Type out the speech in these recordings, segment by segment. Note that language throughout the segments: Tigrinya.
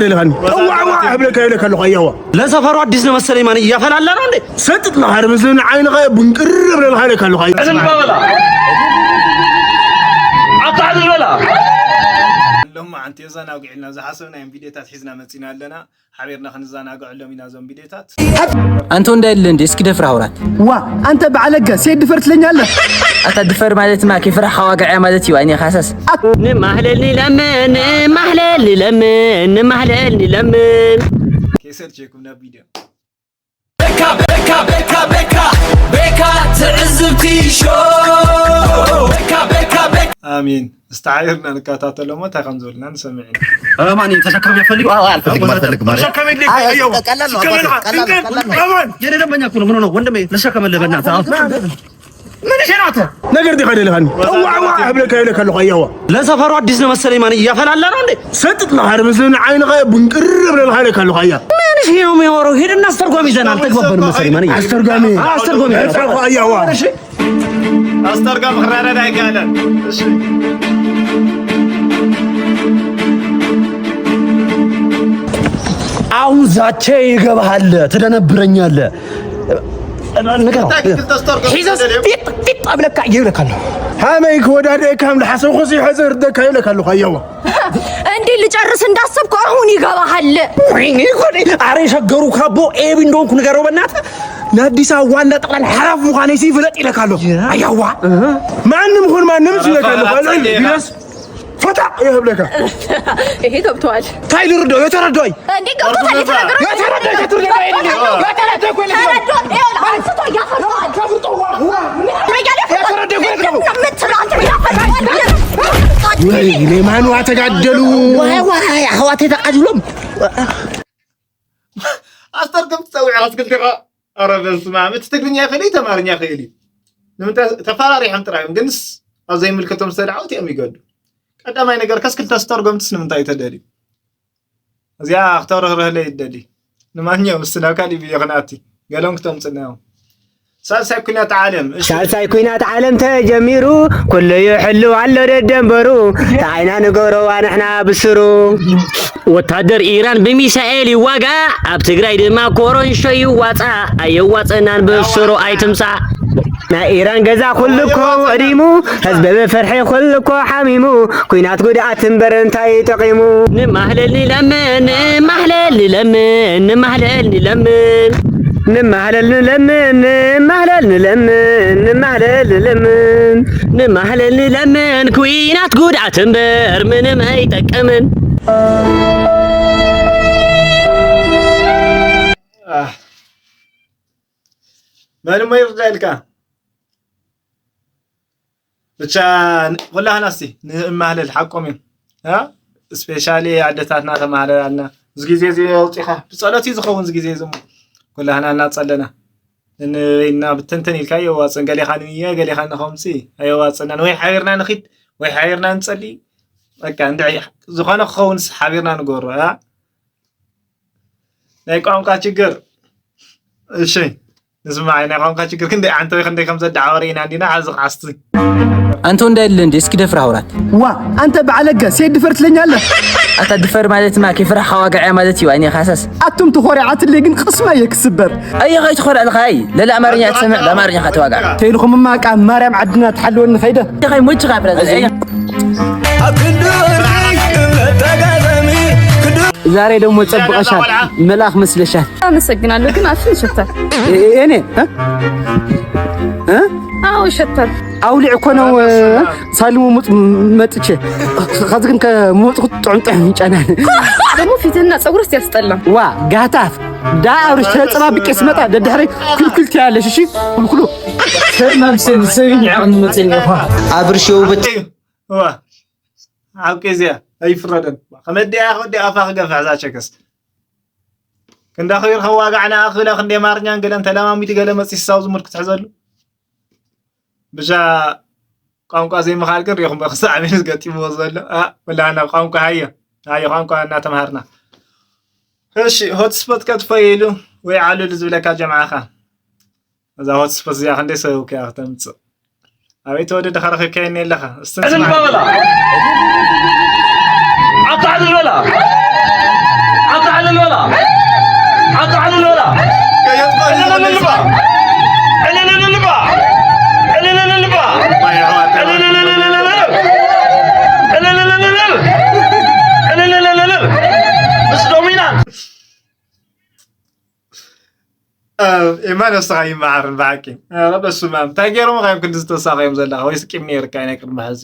ደለኻኒ ጠዋዕዋ እብለካ ይብለካ ኣለኹ ኣያዋ። ለሰፈሩ አዲስ ነው መሰለኝ። ማን እያፈላለ ነው እንዴ? ሰጥጥ ለኻ ርብስ ንዓይንኻ ቡንቅር እብለልኻ ይብለካ ኣለኹ ኣያ። እዝም በበላ ኣታ ዝበላ። ሎማዓንቲ የዘናጉዕልና ዝሓሰብናዮም ቪድዮታት ሒዝና መፂና ኣለና። ሓቢርና ክንዘናግዐሎም ኢና እዞም ቪድዮታት። አንተ ወንድ አይደለ እንዴ? እስኪ ደፍር አውራት። ዋ አንተ ባለገ ሴት ድፈር ትለኛለህ? አታ ድፈር ማለትማ ከፍራህ ዋጋዕያ ማለት እዩ። አይኔ ካሰስ ንማህለል ንለምን ንማህለል ንለምን ንማህለል ንለምን። ከይሰልቸኩም ናብ ቪድዮ። ቤካ ቤካ ቤካ ቤካ ቤካ ትዕዝብቲ ሾው ቤካ ቤካ ቤካ አሜን። እስቲ ሓቢርና ንከታተሎ እሞ እንታይ ከም ዝብልና ንሰምዕ ኢና። ማን ተሸከም ያፈልግ አልፈልግም አልፈልግም። ተሸከም ይልኝ አይ አየው ቀላል ነው ቀላል ነው ቀላል ነው። የኔ ደንበኛ እኮ ነው። ምን ሆነ ወንድሜ? ልሸከምልህ በእናትህ። ምን ሸናተ ነገር ዲኻ ደለኻኒ ጠዋዕዋ እብለካ ይብለካ ኣለኹ ኣያዋ። ለሰፈሩ አዲስ ነው መሰለኝ። ማን እያፈላለ ነው እንዴ? ሰጥጥ ለኻ ርብስ ንዓይንኻ ቡንቅር እብለልኻ ይብለካ ኣለኹ ኣያ። ምን ይሄው የሚያወራው? ሄድና አስተርጓሚ ይዘን አልተግባባንም መሰለኝ። ማን አስተርጓሚ አስተርጓሚ ኣለኹ ኣያዋ። ኣስተርጋሚ ክረዳዳ ኣይከኣለን። እሺ አሁን ዛቼ ይገባሃል፣ ትደነብረኛለህ። ንገረው። ሒዘስ ፊጥ ፊጥ አብለካ ይብለካ ኣለኹ። ሃመይ ክወዳደእካ ከም ዝሓሰብኩ ሲሖ ዘርደካ ይብለካ ኣለኹ ኣያዋ። እንዴ ልጨርስ እንዳሰብኩ አሁን ይገባሃል። ወይኔ ጉዴ! አረ የሸገሩ ካቦ ኤቢ እንደሆንኩ ንገረው በእናትህ። ንአዲስ አበባ ዋና ጠቅላላ ሓራፍ ምዃነይ ሲ ፍለጥ ይለካ ኣሎ። ኣያዋ ማንም ይኹን ማንም ሲ ይለካ ኣሎ። ካልዕ ቢለስ ፈታ ይህብለካ። ይሄ ገብተዋል። ታይ ልርዶ የተረዶይ እንዴ ገብተዋል። የተረዶ የተረዶ የተረዶ የተረዶ ተረዶ አንስቶ ያፈርሰዋል። ወይኔ ማንዋ ተጋደሉ። ዋይ ዋይ አሕዋተይ ተቃጅሎም። ኣስተርግም ትፀውዕ ኣትክልቲ ኸ? ኧረ በስመ ኣብ። እቲ ትግርኛ ይኽእል እዩ፣ ተማርኛ ይኽእል እዩ። ንምንታይ ተፈራሪሖም ጥራዮም። ግንስ ኣብ ዘይምልከቶም ዝተዳዓወት እዮም ይገዱ። ቀዳማይ ነገር ከስ ክልተ ዝተርጎምትስ ንምንታይ እዩ ተደልዩ? እዚኣ ክተብርህርህለይ ይደሊ። ንማንኛውም እስቲ ናብ ካሊእ ቪድዮ ክንኣቲ። ገሎም ክተምፅና እዮም። ሳልሳይ ኩናት ዓለም። እሺ። ሳልሳይ ኩናት ዓለም ተጀሚሩ ኩሉ ይሕሉ ኣሎ ደደንበሩ ታይና ንገሮዋ ንሕና ብስሩ ወታደር ኢራን ብሚሳኤል ይዋጋ ኣብ ትግራይ ድማ ኮሮንሾ ይዋፃ ኣየዋፀናን ብስሩ ኣይትምፃ ናይ ኢራን ገዛ ኩሉ እኮ ወዲሙ ህዝቢ ብፍርሒ ኩሉ እኮ ሓሚሙ ኩናት ጉድኣት እምበር እንታይ ጠቂሙ ንማህለል ንለምን ንማህለል ንለምን ንማህለል ንለምን ንማህለል ንለምን ንማህለል ንለምን ንማህለል ንለምን ንማህለል ንለምን ኩናት ጉድኣት እምበር ምንም ኣይጠቅምን መን እሞ ይርዳእልካ ብቻ ኩላህና እስቲ ንማህለል ሓቆም እዮም ስፔሻሊ ኣደታትና ተማህለላልና እዚ ግዜ እዚ ኣውፂኻ ብፀሎት እዩ ዝኸውን እዚ ግዜ እዚ ኩላህና እናፀለና ንበይና ብትንትን ኢልካ የዋፅን ገሌኻ ንየ ገሌኻ ንኸምፂ ኣየዋፅናን ወይ ሓቢርና ንኺድ ወይ ሓቢርና ንፀሊ በቃ እንድዒ ዝኾነ ክኸውንስ ሓቢርና ንገሮ ናይ ቋንቋ ችግር እሺ ንስማዕ ናይ ቋንቋ ችግር ክንደይ ዓንተወይ ክንደይ ከም ዘዳዓወረ ኢና እንዲና ዓዚ ክዓስቲ አንተ ወንድ አይደለ እንዴ? እስኪ ደፍር አውራት። ዋ አንተ ባለገ ሴት ድፈር ትለኛለህ? አታ ድፈር ማለትማ ከፍራህ ዋጋዕያ ማለት እዩ። አይኔ ካሳስ ኣቱም ተኾሪዓትለይ ግን ቅስማ እየ ክስበር። ኣየ ኸይትኾርዕ ልኻይ ለለ ኣማርኛ ትሰምዕ ብኣማርኛ ኸትዋጋዕ። ተይልኹምማ ቃ ማርያም ዓድና ትሓልወኒ ኸይደ። ኸይ ሙች ኻፍረ ዛሬ ደግሞ ጸብቐሻል መልኣኽ መስለሻል። አመሰግናለሁ ግን አፍሽ ይሸታል። እኔ እ? እ? አዎ ይሸታል። አውሊዕ እኮ ነው ሳልሙ ሙጥ መጥቼ ከዚ ግን ከመውፅኹ ጥዑም ጥዑም ይጨናን ደግሞ ፊትህና ፀጉርስ ያስጠላ። ዋ ጋታት ዳ አብርሽ ተፀባብቄ ስመጣ ደድሕረይ ኩልኩል ትያለሽ። እሺ ኩልኩሉ ሰብ መምሰል ሰብ ይንዕቕ ንመፅእ እኳ ኣብርሽ ውብት ዋ ሓቂ እዚኣ ኣይፍረደን ከመዲያ ከዲ ኣፋ ክገፍሕ ዛቸከስ ክንዳ ኸይር ከዋጋዕና ኣኽለ ክንደ ማርኛን ገለን ተለማሚቲ ገለ መፂ ሳው ዝሙድ ክትሕዘሉ ብቻ ቋንቋ ዘይምኻል ግን ሪኹም በክስቲ ኣሜን ገጢምዎ ዘሎ ወላ ናብ ቋንቋ ሃየ ሃየ ቋንቋ እናተምሃርና እሺ ሆትስፖት ከጥፈ ኢሉ ወይ ዓሉል ዝብለካ ጀምዓኻ እዛ ሆትስፖት እዚኣ ክንደይ ሰብ ከያ ክተምፅእ ኣበይ ተወደደ ከረኺብካየኒ ኣለኻ እስቲ እዝም በላ ኣታ እዝም በላ ኤማ ነስኻ ይመዓርን ብሓቂ። ኧረ በስመ ኣብ። እንታይ ገይሮም ኻዮም ክንዲ ዝተሳቐዮም ዘለኻ? ወይስ ቂም ነይርካ ናይ ቅድሚ ሕዚ?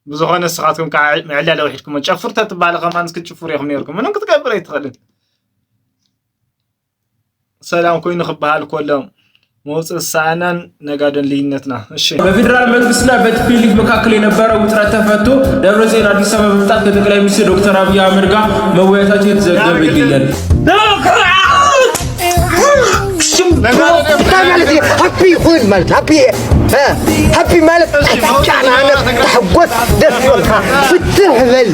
ብዝኾነ ንስኻትኩም ከዓ ምዕላለ ውሒድኩም ጨፍር ተትበሃሉ ከማን ክትጭፍሩ ኢኹም ነይርኩም። ምንም ክትገብር ኣይትኽእልን። ሰላም ኮይኑ ክበሃል ከሎ መውፅእ ዝሰኣናን ነጋዶን ልዩነትና። እሺ። በፌዴራል መንግስትና በቲፒኤልኤፍ መካከል የነበረው ውጥረት ተፈቶ ደብረጽዮን አዲስ አበባ በመምጣት ከጠቅላይ ሚኒስትር ዶክተር አብይ አህመድ ጋር መወያየታቸው የተዘገበ ይገኛል። እንታይ ማለት እዩ? ሃፒ ይኹን ማለት ሃፒ ሃፒ ማለት ጫና ተሕጎስ ደስ ይበልካ ፍትሕ በል።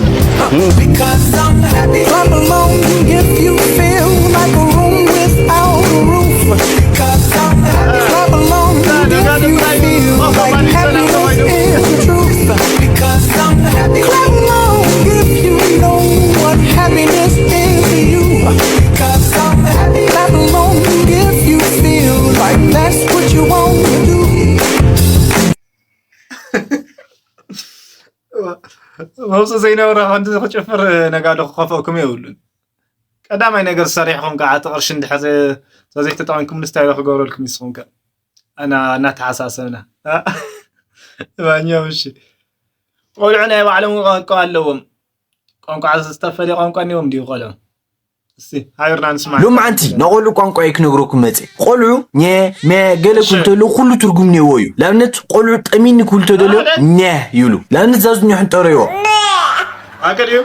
Because I'm happy. Clap along if you feel like a room without a roof. Because I'm happy. Clap along if you feel like happiness is the truth. Because I'm happy. Clap along if you know what happiness is to you. Because I'm happy. Clap along if you feel like that's what you want to do. መውፅእ ዘይነበሮ ከምዚ ክጭፍር ነጋዶ ክኸፍአኩም የብሉን። ቀዳማይ ነገር ሰሪሕኹም ከዓ እቲ ቅርሺ እንድሕር ዘ- ዘይተጠቐምኩም ንስታይ ዶ ክገብረልኩም ይስኹም ከ? ኣና እናተሓሳሰብና ባኛው እሺ። ቆልዑ ናይ ባዕሎም ቋንቋ ኣለዎም። ቋንቋ ዝተፈለየ ቋንቋ እኒዎም ድዩ ቆልዑ? እስቲ ሃይርና ንስማዕ። ሎማዓንቲ ንቆልዑ ቋንቋ እየ ክነግረኩም መፅእ። ቆልዑ ኘ፣ መ፣ ገለ ክብሉ ተለዉ ኩሉ ትርጉም እኒአዎ እዩ። ንኣብነት ቆልዑ ጠሚኒ ክብሉ ተደልዮም ኘህ ይብሉ። ንኣብነት ዛዙ ኘሕን ጠረይዎ። ኣከ ድዩ?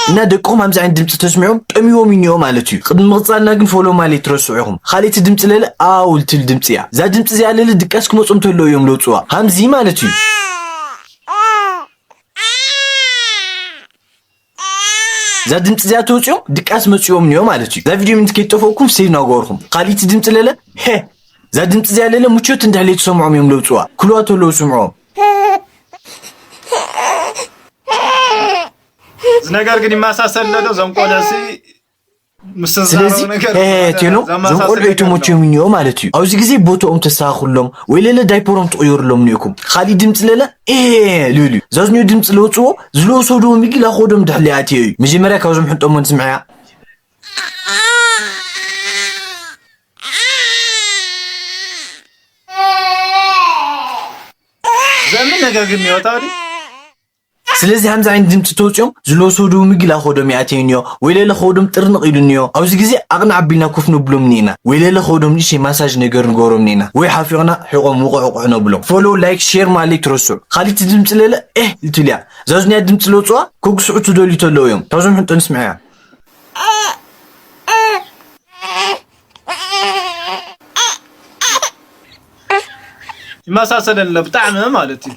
እና ደቅኹም ከምዚ ዓይነት ድምፂ ተስሚዖም ጠሚዎም እዩ እኒኦ ማለት እዩ። ቅድሚ ምቕፃልና ግን ፎሎ ማለት ትረስዑ ኢኹም። ካልእቲ ድምፂ ለለ ኣው ልትብል ድምፂ እያ። እዛ ድምፂ እዚኣ ለለ ድቃስ ክመፁም ተለዉ እዮም ለውፅዋ። ሃምዚ ማለት እዩ። እዛ ድምፂ እዚኣ ተውፅኦም ድቃስ መፅዎም እኒኦ ማለት እዩ። እዛ ቪድዮ ምንት ከይጠፈእኩም ሴቭ ናገበርኩም። ካልእቲ ድምፂ ለለ ሄ እዛ ድምፂ እዚኣ ለለ ምቾት እንድሕር ለይትሰምዖም እዮም ለውፅዋ። ክልዋ ተለዉ ስምዖም። እዚ ነገር ግን ይመሳሰል ዶ እዞም ቆልዑ ሲ ምስ ስለዚ ዝዛረቡ ነገር ሄ ቴኖ እዞም ዘመሳሰል ቆልዑ ነገር ኣለዎ። ይተመችዮም እኒኦ ማለት እዩ። ኣብዚ ግዜ ቦታኦም ተስተኻኽሎም ወይ ለለ ዳይፐሮም ትቕየሩሎም እኒኦኩም። ካሊእ ድምፂ ለለ ኤ ልብል እዩ። ዛዝኒኡ ድምፂ ለውፅዎ ዝለወሶ ዶ ሚጊ ላኾዶም ድሕሊ ኣትዮ እዩ። መጀመርያ ካብዞም ሕንጠሞ ንስምዐያ። ዘምን ነገር ግን ይወጣ ወዲ ስለዚ ከምዚ ዓይነት ድምፂ ተውፅኦም ዝለወሶ ዶ ምግላ ኾዶም ይኣትዮ እኒኦ ወይ ለለ ኾዶም ጥርንቕ ኢሉ እኒኦ። ኣብዚ ግዜ ኣቕኒ ኣቢልና ኮፍ ነብሎም እኒና ወይ ለለ ኾዶም ንእሽተይ ማሳጅ ነገር ንገብሮም እኒና ወይ ሓፊቕና ሕቖም ውቕዕ ውቕዕ ነብሎም። ፎሎ ላይክ ሼር ማለት ትረስዑ። ካሊቲ ድምፂ ለለ ኤህ ልትብል እያ። ዛዙንያ ድምፂ ለውፅዋ ከጉስዑ ትደልዩ ተለዉ እዮም። ካብዞም ሕንጦ ንስምዐያ። ይመሳሰለኒ ኣሎ ብጣዕሚ ማለት እዩ።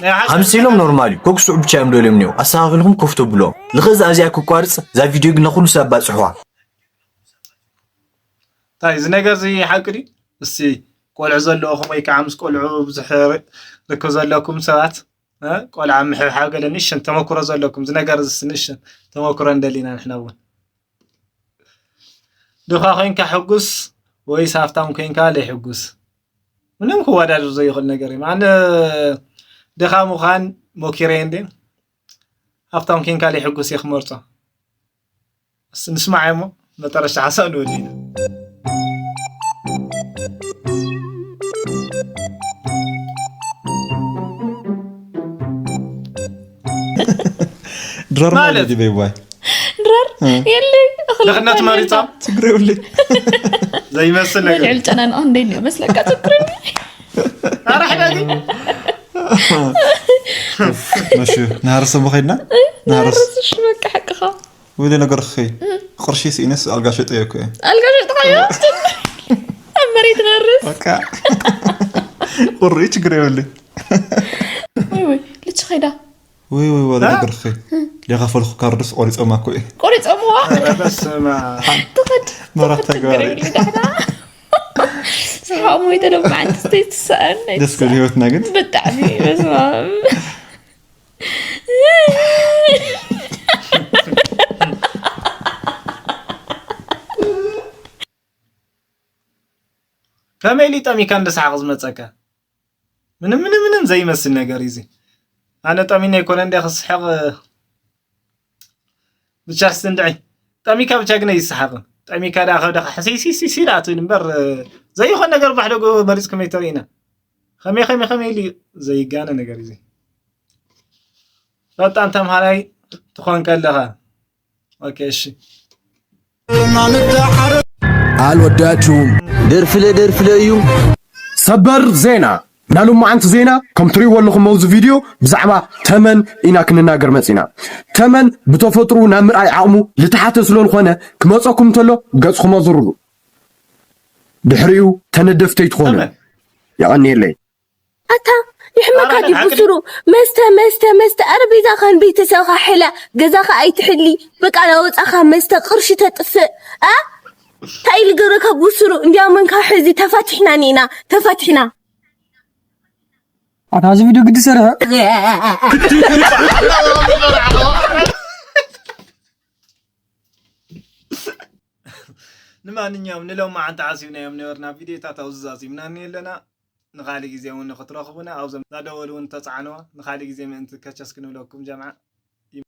ናይ ሓቂ ሃምሲሎም ኖርማል እዩ። ኮክስዑ ብቻ እዮም ደልዮም እኒው። ኣስተኻኺልኩም ኮፍ ተብሎም። ልኽእ እዛ እዚኣ ክቋርፅ እዛ ቪድዮ ግን ንኹሉ ሰብ ኣባፅሕዋ። እንታይ እዚ ነገር እዚ ሓቂ ድዩ? እስቲ ቆልዑ ዘለኹም ወይ ከዓ ምስ ቆልዑ ብዙሕ ርክብ ዘለኩም ሰባት እ፣ ቆልዓ ምሕብሓብ ገለ ንእሽተን ተመክሮ ዘለኩም እዚ ነገር እዚ ንእሽተን ተመክሮ እንደሊና ንሕና እውን ድኻ ኮይንካ ሕጉስ ወይስ ሃፍታም ኮይንካ ለይሕጉስ? ምንም ክወዳደር ዘይኽእል ነገር እዩ። ኣነ ድኻ ምዃን ሞኪረ እንዴ ሃፍታም ኮይንካ ለይሕጉስ እየ ክመርጾ። እስቲ ንስማዕ እሞ መጠረሻ ሓሳብ ንወዲና። ድራር ማለት ድበይ ዋይ ድራር የለ እኽሊ ድኽነት መሪጻ ችግር የብለይ ዘይመስል ነገር ልዕል ጨናንኦ እንደ መስለካ ችግር ኧረ ሕደጊ መሹ ንሃረሰ ኸይድና ንሃረስ ርሱሽ በቃ ሓቅኻ ወደ ነገር ኸይ ቅርሺ ስኢነስ ኣልጋ ሸጠ እኮ እየ ኣልጋ ሸጥኻዮ ኣብ መሬት ነርስ በቃ ቁሪ ችግር የብለይ ወይ ወይ ልች ኸይዳ ወይ ወይ ወደ ነገር ኸይ ሊኻፈልኩ ካርድስ ቆሪጾማ እኮ እየ ቆሪጾምዋ ኧረ በስመ ኣብ ትኸድ መራት ተግባር እዩ ስርሖም ወይ ተደማዓንቲ ስተይትሰኣን ደስ ክብል ህይወትና ግን ብጣዕሚ በስመ ኣብ ከመይ ኢሉ ጠሚካ እንደ ሰሓቕ ዝመፀካ ምንም ምንም ምንም ዘይመስል ነገር እዩ እዚ ኣነ ጠሚነ ኣይኮነ እንደ ክስሕቕ ብቻ ስትንድዒ ጠሚካ ብቻ ግን ይስሓቕ። ጠሚካ ዳ ከብደኻ ሕሲሲሲሲ ዳ ትብል እምበር ዘይኾን ነገር ባሕደጎ መሪጽ ከመይ ተርእና ከመይ ከመይ ከመይ ኢሉ ዘይጋነ ነገር እዩ። ፈጣን ተምሃራይ ትኾን ከለኻ ኦኬ እሺ አልወዳችሁም። ደርፍለ ደርፍለ እዩ። ሰበር ዜና ናሉማዓንቲ ዜና ከም ትሪእዎ ኣለኹም ኣብዚ ቪድዮ ብዛዕባ ተመን ኢና ክንናገር መፂና። ተመን ብተፈጥሩ ናብ ምርኣይ ዓቕሙ ልተሓተ ስለዝኾነ ክመፀኩም እንተሎ ገፅኹም ኣዙርሉ። ድሕሪኡ ተነደፍተይ ትኾኑ። የቐንየለይ። ኣታ ይሕመካ ድዩ ብስሩ መስተ መስተ መስተ ኣረ ቤዛኻን ቤተሰብኻ ሕላ ገዛኻ ኣይትሕሊ በቃ ናወፃኻ መስተ ቅርሺ ተጥፍእ ኣ እንታይ ልገብረካ ብስሩ እንዲያመንካ ሕዚ ተፋቲሕና ኒና ተፋቲሕና ኣታ እዚ ቪድዮ ግዲ ሰርሐ ንማንኛውም ንሎማዓንቲ ዓሲብናዮም ነበርና ቪድዮታት ኣብዚ ዛዚምና ኣለና ንካሊእ ግዜ እውን ንክትረኽቡና ኣብዞም ዛደወሉ እውን ተፃዕንዋ ንካሊእ ግዜ ምእንቲ ከቸስ ክንብለኩም ጀምዓ